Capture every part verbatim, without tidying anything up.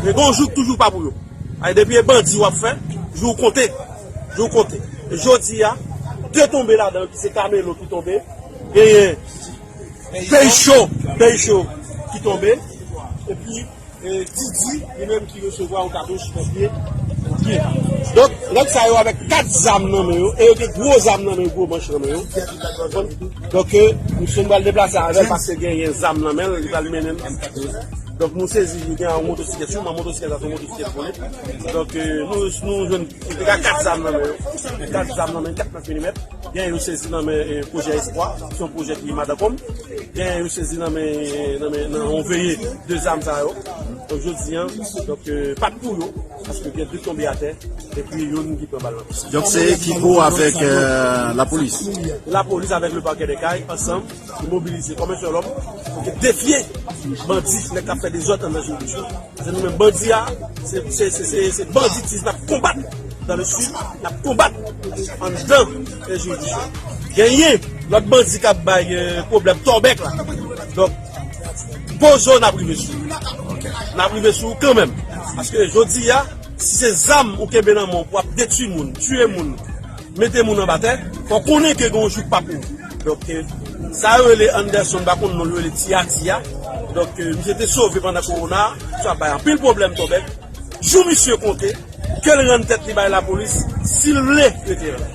Men gen yon jou k toujou pa pou yo. Ay, depi e bandi w ap fè, jou w konte. Jou w konte. E jodi a, de tonbe ladan yo, ki se Camelo ki tonbe, genyen Peycho, Peycho ki tonbe, epi, e, Didi, li menm ki resevwa yon katouch nan pye, nan pye. Donk, nèg sa yo avèk kat zam nan men yo, e yo gen gwo zam nan men yo, gwo manch nan men yo. Donk, e, misye nou pral deplase avè l paske genyen zam nan men l, li pral mennen l. Donk, nou sezi, li gen yon motosiklèt, siman motosiklèt la, se yon motosiklèt vole. Donk, e, nou, nou jwenn, li gen kat zam nan men yo. Kat zam nan men, kat neuf milimèt. Gen yo sezi nan men, e, pwojè Espwa, se yon pwojè ki Madakom. Gen yo sezi nan men, nan men, nan yon veye de zam sa yo. Donk, jodi a, donk, e, pa t pou yo, paske gen de tonbe atè, epi youn ki pran bal nan pye. Donk, se Equipo avèk, e, lapolis. Lapolis avèk le parquet des Cayes, ansanm, ki mobilize kòm yon sèl òm, pou defye bandi, nèg k ap fè dezòd anndan jiridiksyon. Paske nou menm bandi a, se, se, se, se, se banditis n ap konbat dans le sud, n ap konbat anndan, e, jiridiksyon. Genyen lòt bandi k ap bay, e, pwoblèm Tòbèk la. Donk, poze w, n ap rive sou ou. N ap rive sou ou kanmenm. Paske jodi a, si se zam ou kenbe nan men w pou ap detwi moun, tiye moun, mete moun anba tè, fò w konnen ke gen yon jou k pa pou ou. Donk, e, sa yo rele Anderson, m pa konn non l, yo rele Ti Ati a. Donk, e, misye te sove pandan kowona, sa bay anpil pwoblèm Tòbèk. Jou misye konte, ke l rann tèt li bay lapolis, si l vle rete la.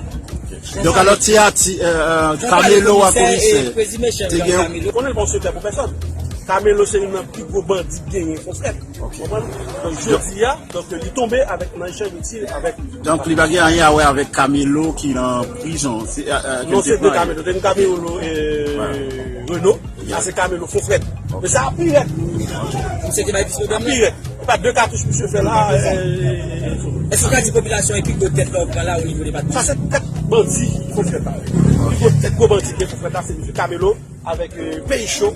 Donk, alò, Ti Ati, e, e, Camelo a komisè, te gen yon... Ou konnen l pa yon sekrè pou pèsòn. Camelo se youn nan pi gwo bandi k genyen, Fon Frèt. Konprann? Donk, jodi a, donk, li tonbe avèk, nan echanj de tir avèk li. Donk, li pa gen anyen a wè avèk Camelo ki nan prizon. Se, e, e, ke... Non, se de Camelo. Te gen Camelo, e, Renault. Sa se Camelo Fon Frèt. Men sa a pi rèd. Misye te bay plis pwoblèm. Pi rèd. E pa de katouch misye fè la, e, e, e, e. Èske w ka di popilasyon e pi gwo tèt la w pran la o nivo depatman? Sa se tèt bandi Fon Frèt la. Pi gwo tèt gwo bandi ki Fon Frèt la, se misye Camelo avèk, e, Peyi Cho.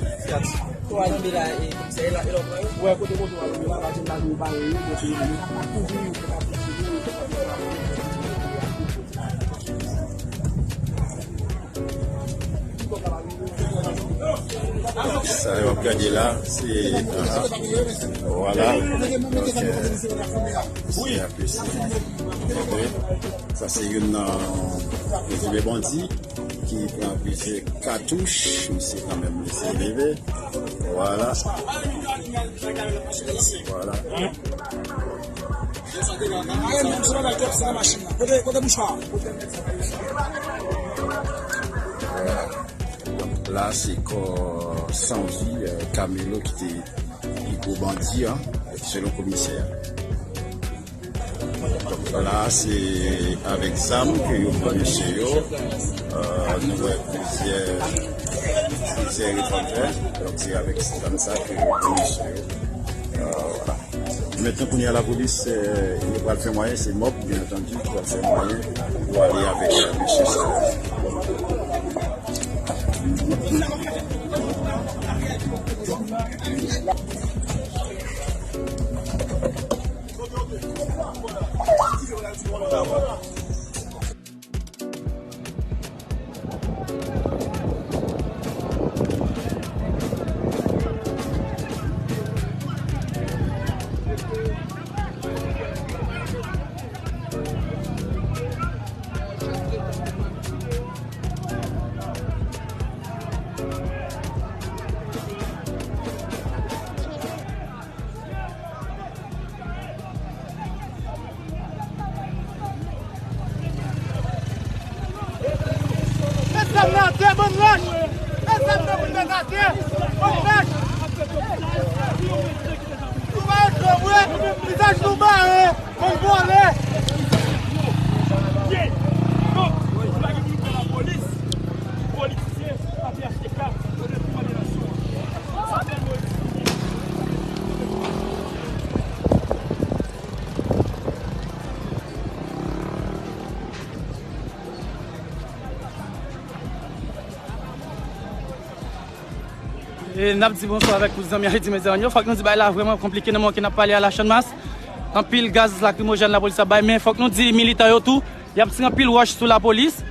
Kote w al anbe la, e, komisè, e la, e la w pran yo? Wè, kote kote w al anbe la, la, la, nou bare yo, kote yo, yo pa kouvri yo, yo pa kouvri yo, yo pa kouvri yo. Sa yo ap gade la, se, vwala. Donk, e, se apre sa. Sa se youn nan prezime bandi ki pran plizyè katouch, misye kanmenm lese leve. Vwala. Vwala. Kote, kote bouch la? Vwala. Donk, la, se kò san vi, e, Camelo ki te pi gwo bandi an, selon komisè a. Donk, la, se avèk zam ke yo pran mesye yo. E, nou wè plizyè, plizyè revòlvè. Donk, se avèk zam sa ke yo pran mesye yo. E, vwala. Mentnan, kounye a, lapolis, e, yo pral fè mwayen, se mòb, byen antandi, ki pral fè mwayen pou ale avèk, e, mesye sa yo. Met zam nan atè, bann lach! Met zam nan pou n met atè, bann lach! Nou pa yon janm vre, vizaj nou bare, bann vòlè! Politisyen, patriyache. E n ap di bonswa avèk tout zanmi Ayiti Medya yo. Fòk nou di bagay la vrèman konplike nan moman ke n ap pale a la Channmas. Anpil gaz lakrimojèn lapolis ap bay, men fòk nou di militan yo tou, y ap tire anpil wòch sou lapolis.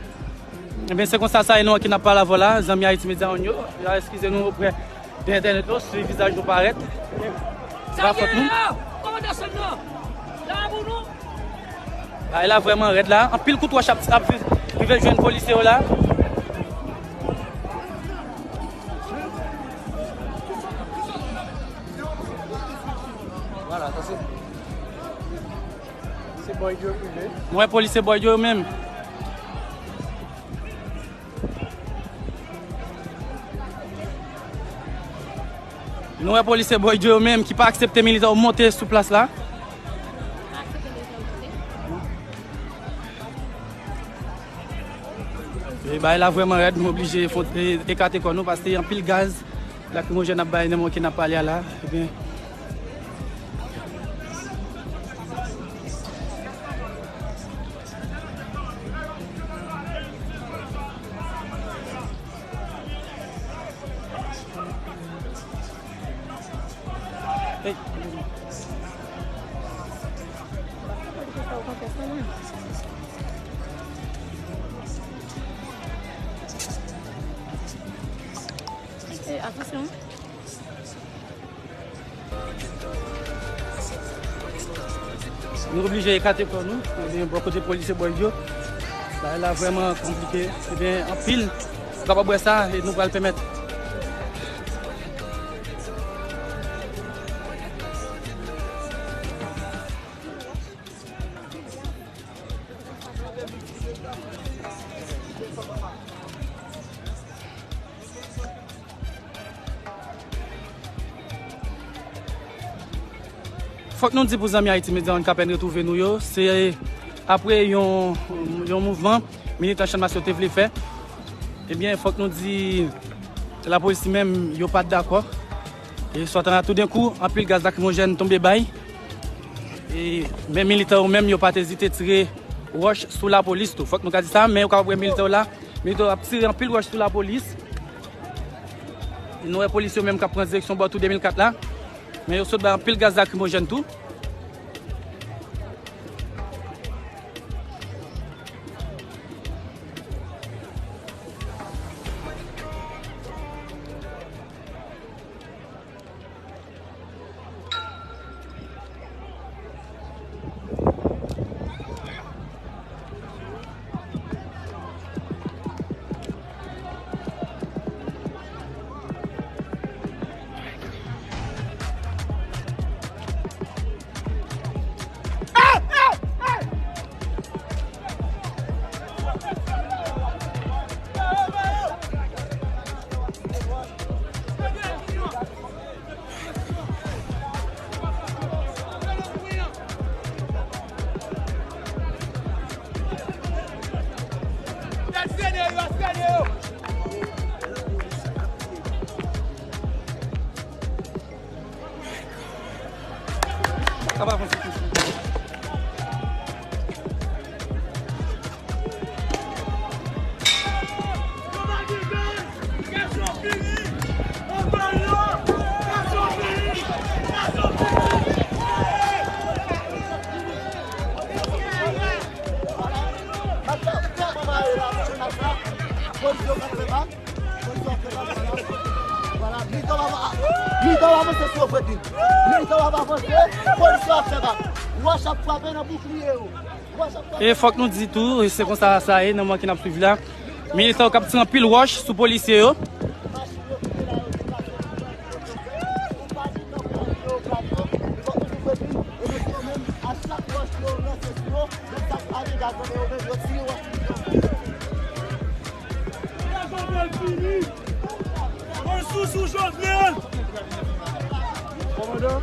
Ebyen, se konsa sa ye, nou ki n ap pale avè w la, zanmi Ayiti Medya yo. Ya, eskize nou oprè de entènèt yo, si vizaj nou parèt. Pa fòt nou. Bagay la vrèman rèd la. Anpil kout wòch ap, ap rive jwenn polisye yo la. Vwala, sa se, se Boy Joe prive. Mwen, polisye Boy Joe yo menm. Nou wè polisye Boy Joe yo menm ki pa aksepte militè yo monte sou plas la. E bagay la vrèman rèd, nou oblije fon-, e, ekate kò nou paske anpil gaz lakrimojèn ap bay nan moman ke n ap pale a la. Ebyen, Hey, atansyon. Nou oblije ekate kò nou, ebyen, bò kote polisye Boy Joe. Bagay la vrèman konplike. Ebyen, anpil, ou kapab wè sa, e nou pral pèmèt. Fòk nou di pou zanmi Ayiti Medya One k apèn retwouve nou yo, se apre yon, yon mouvman militan Channmas yo te vle fè. Ebyen, fòk nou di lapolis li menm, yo pa t dakò. E sòtan la, toudenkou, anpil gaz lakrimojèn tonbe bay. E men militan yo menm, yo pa t ezite tire wòch sou lapolis tou. Fòk nou ka di sa, men ou kapab wè militè yo la, militè yo ap tire anpil wòch sou lapolis. E nou wè polis yo menm k ap pran direksyon bò tou de mil kat la. Men yo sot bay anpil gaz lakrimojèn tou. Sa pa avanse konsa. Militan w ap avanse sou yo, Freddy. Militan w ap avanse, polis yo ap fè bak. Wòch ap frape nan boukliye yo. Wòch ap frape. E fòk nou di tou, se konsa sa ye nan moman ke n ap swiv la. Militan yo k ap tire anpil wòch sou polisye yo. Gaz la menm yo menm, yo tire wòch sou yo. Gaz la fini. Mwen sou, sou Jovenel. Kòmandan.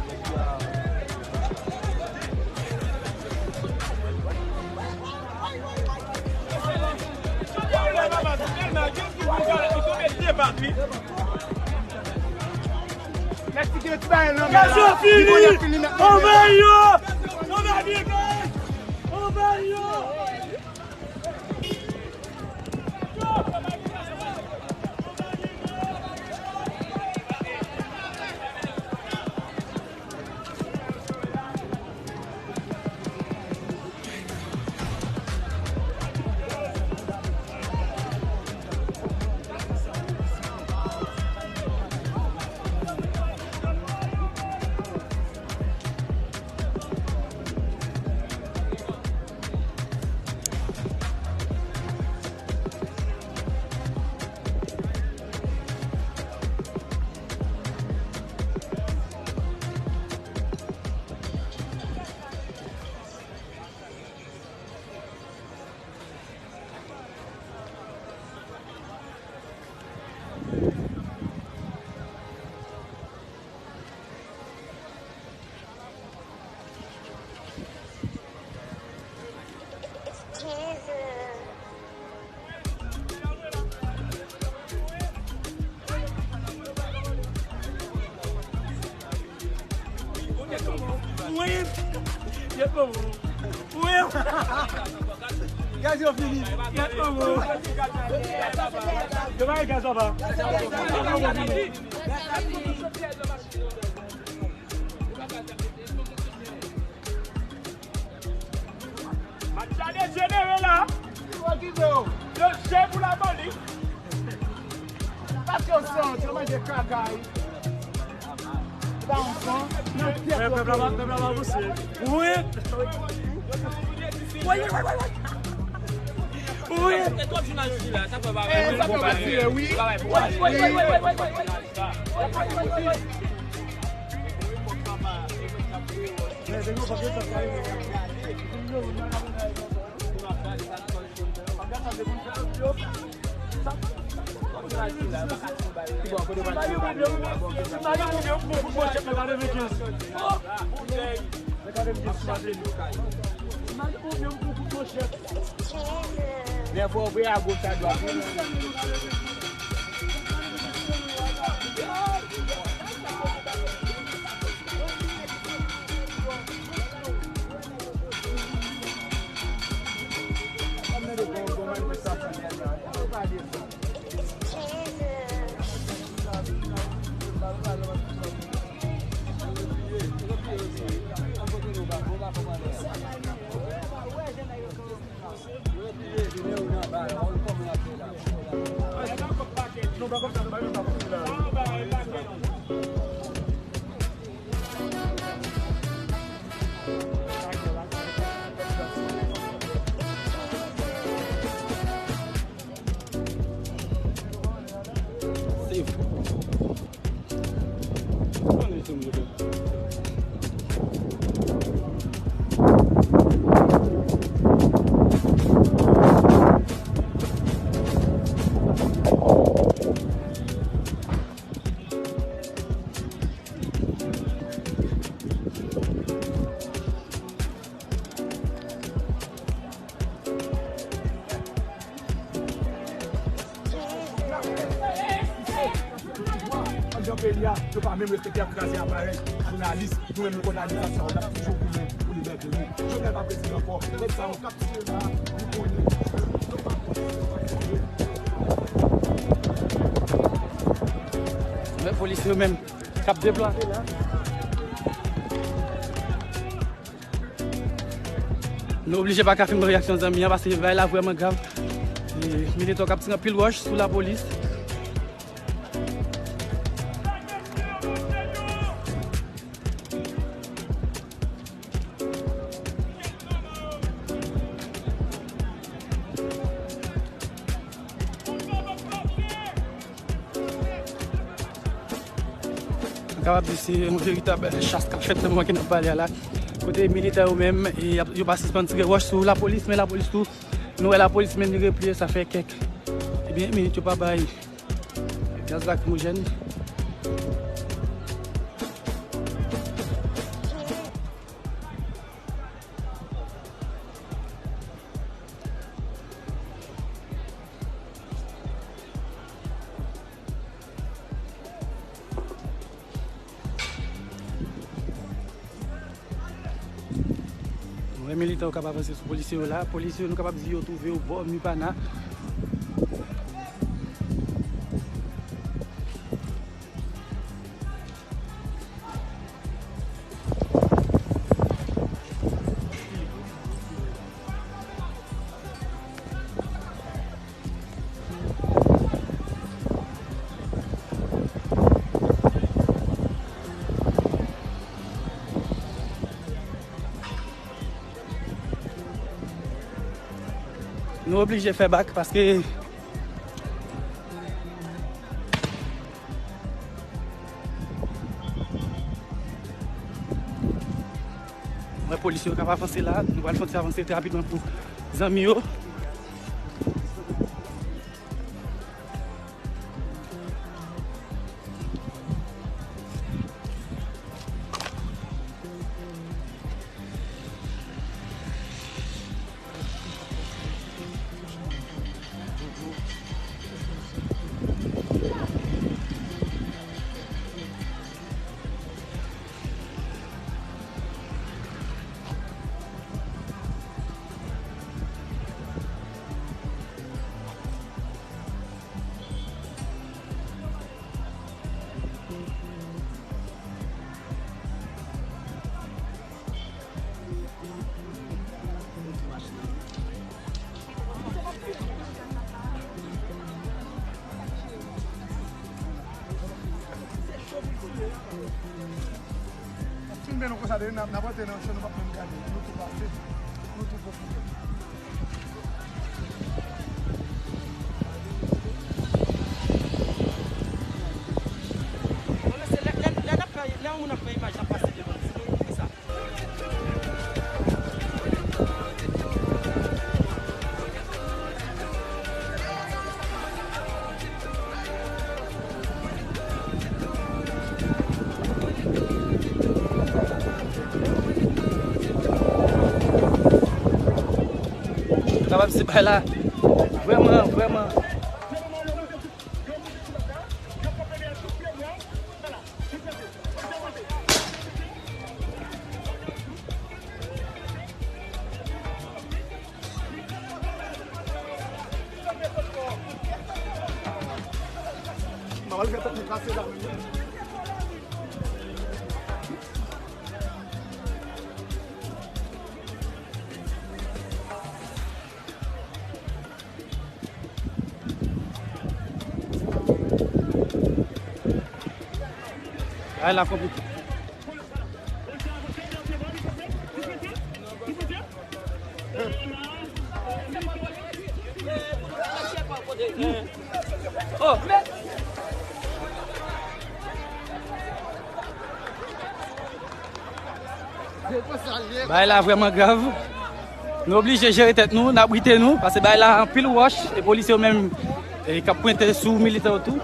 Gaz yo fini! Anvayi yo! Anvayi yo! Anvayi yo! Wi. Yè pou ou. Wi. Gaz yo fini. Yè pou ou. Yo pa gen gaz anba. Match la dejenere la. Yo je pou lapolis. Paske yo santi yo manje kaka. Yo pa yon san. Pèp la pa, pèp la pa pouse. Wi. Wi, wi, wi, wi, wi. Wi. E twòp jounalis la, sa fè pa. Eh, sa fè pa tire, wi. Wi, wi, wi, wi, wi, wi. Lè fò vre a goch a dwat. Anndan peyi a, yo pa menm respekte, y ap kraze aparèy jounalis. Nou menm, nou konn advèsè sa, n ap toujou goumen pou libète nou. Jovenel pa prezidan ankò. Nèg sa yo k ap tire la, nou konnen. Men polisye yo menm k ap deplase la. Nou oblije pa ka filme reyaksyon zanmi an paske bagay la vrèman grav. E, militan k ap tire anpil wòch sou lapolis. Nou kapab di se yon veritab chas k ap fèt nan moman ke n ap pale a la. Kote militè yo menm, e, y ap, yo pa sispann tire wòch sou lapolis, men lapolis tou, nou wè lapolis menm li repliye, sa fè kèk, ebyen, minit yo pa bay gaz lakrimojèn. Nou wè militan yo k ap avanse sou polisye yo la. Polisye yo, nou kapab di yo twouve yo bò Mipana. Nou oblije fè bak paske mwen polis yo k ap avanse la, nou pral fè yon ti avanse trè rapidman pou zanmi yo. N ap filme nou konsa, depi n ap, n ap antre nan cho, nou p ap menm gade. Nou tou pase. Nou tou pran pwoblèm. Bon, men se lè, lè, lè n ap fè, lè yon moun ap fè imaj, n ap pase devan li. Se nou ki fè sa. Kapab se bay la. Vrèman, vrèman. Ay la konplike. Oh, men. Bagay la vrèman grav. Nou oblije jere tèt nou, n abrite nou, paske bagay la anpil wòch, e polisye yo menm, e, k ap pwente sou militè yo tou.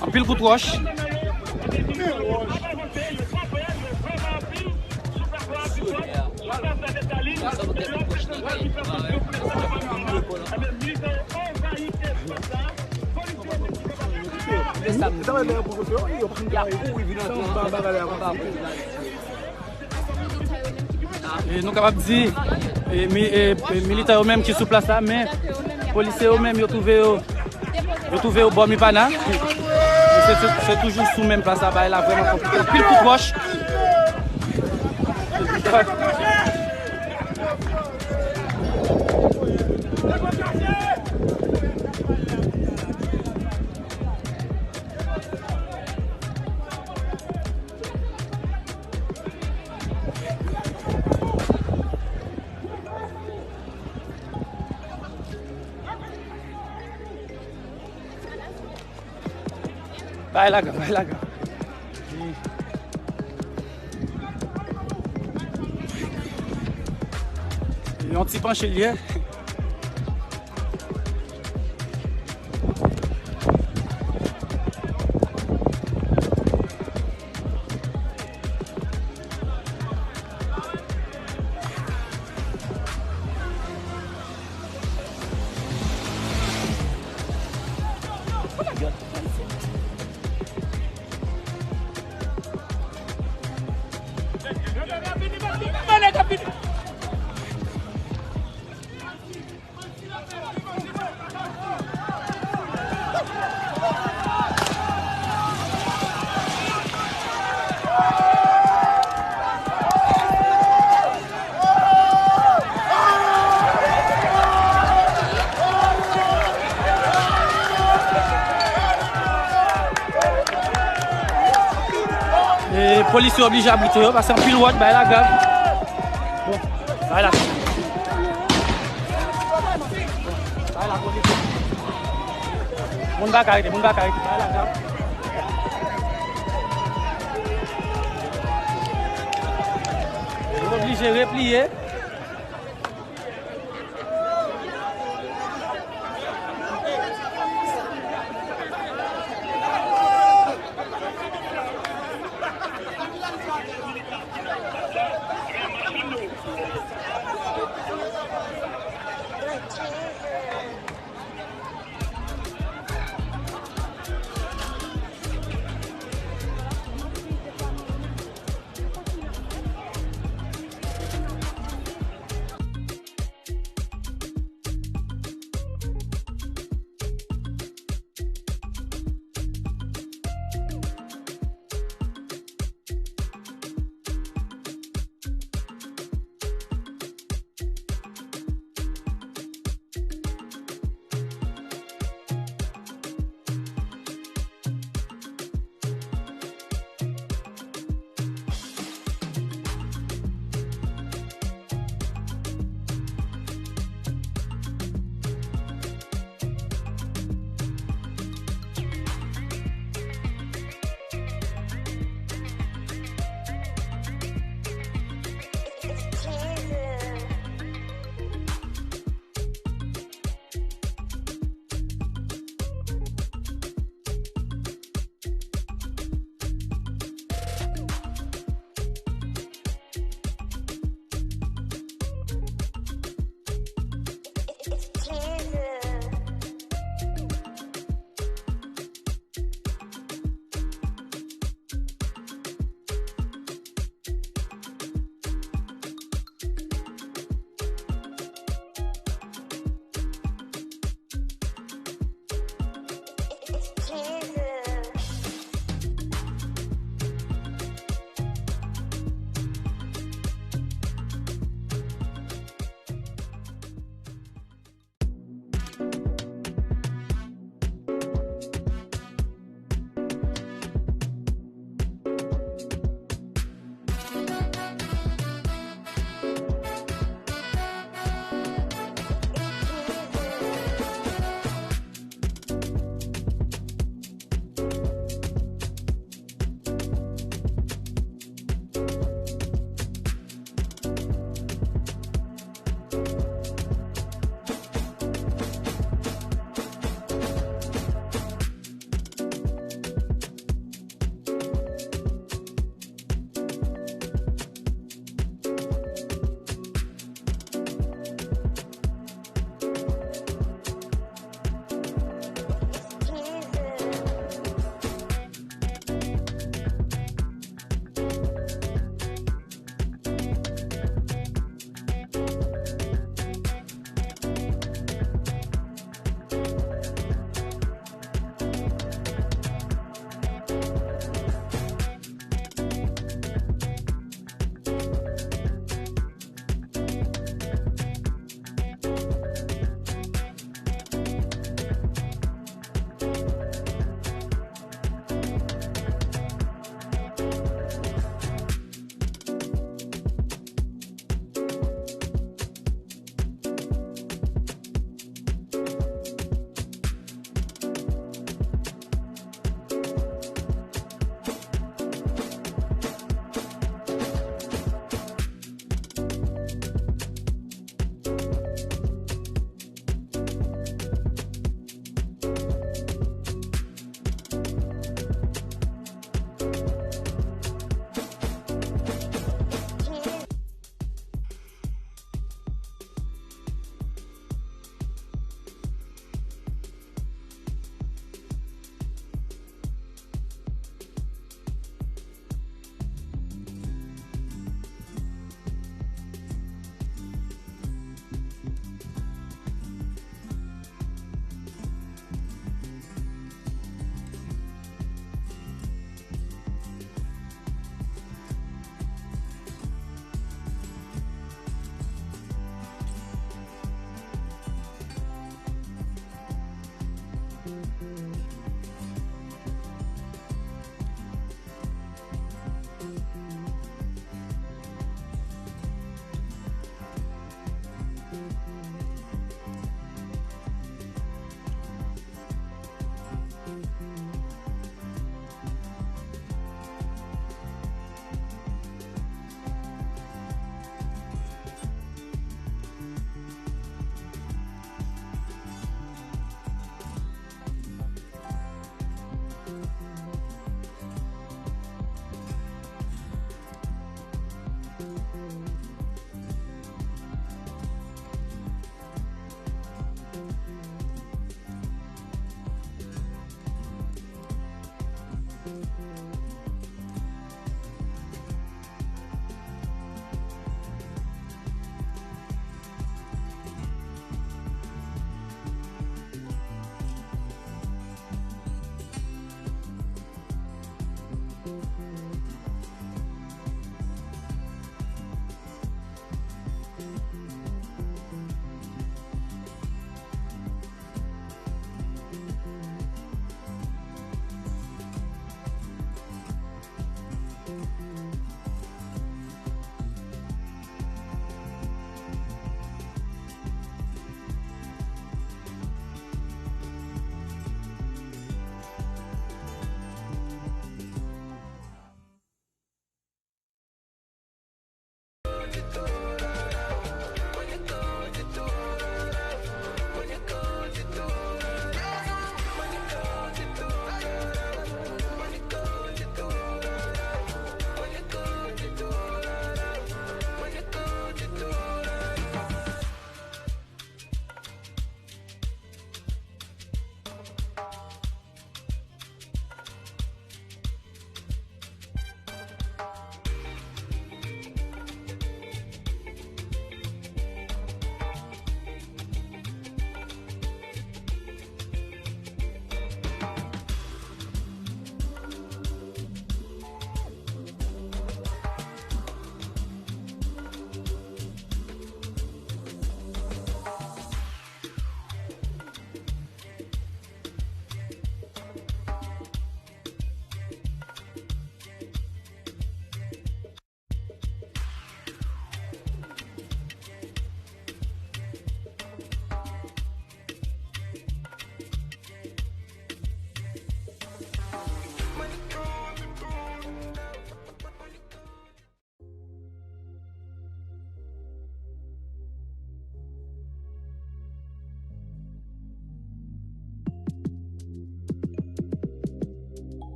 Anpil kout wòch. E nou kapab di, e, mi-, e, e, militè yo menm ki sou plas la, men polisye yo menm, yo twouve yo, yo twouve yo bò Mipana. E se, se, se toujou sou menm plas la, bagay la vrèman konplike. Anpil kout wòch. Bay laga, bay laga. Yon ti panche l ye. E polis yo oblije abrite yo, paske anpil wòch, bagay la grav. Bon, bagay la. Bagay la konplike. Moun pa ka rete, moun pa ka rete, bagay la grav. Yo oblije repliye.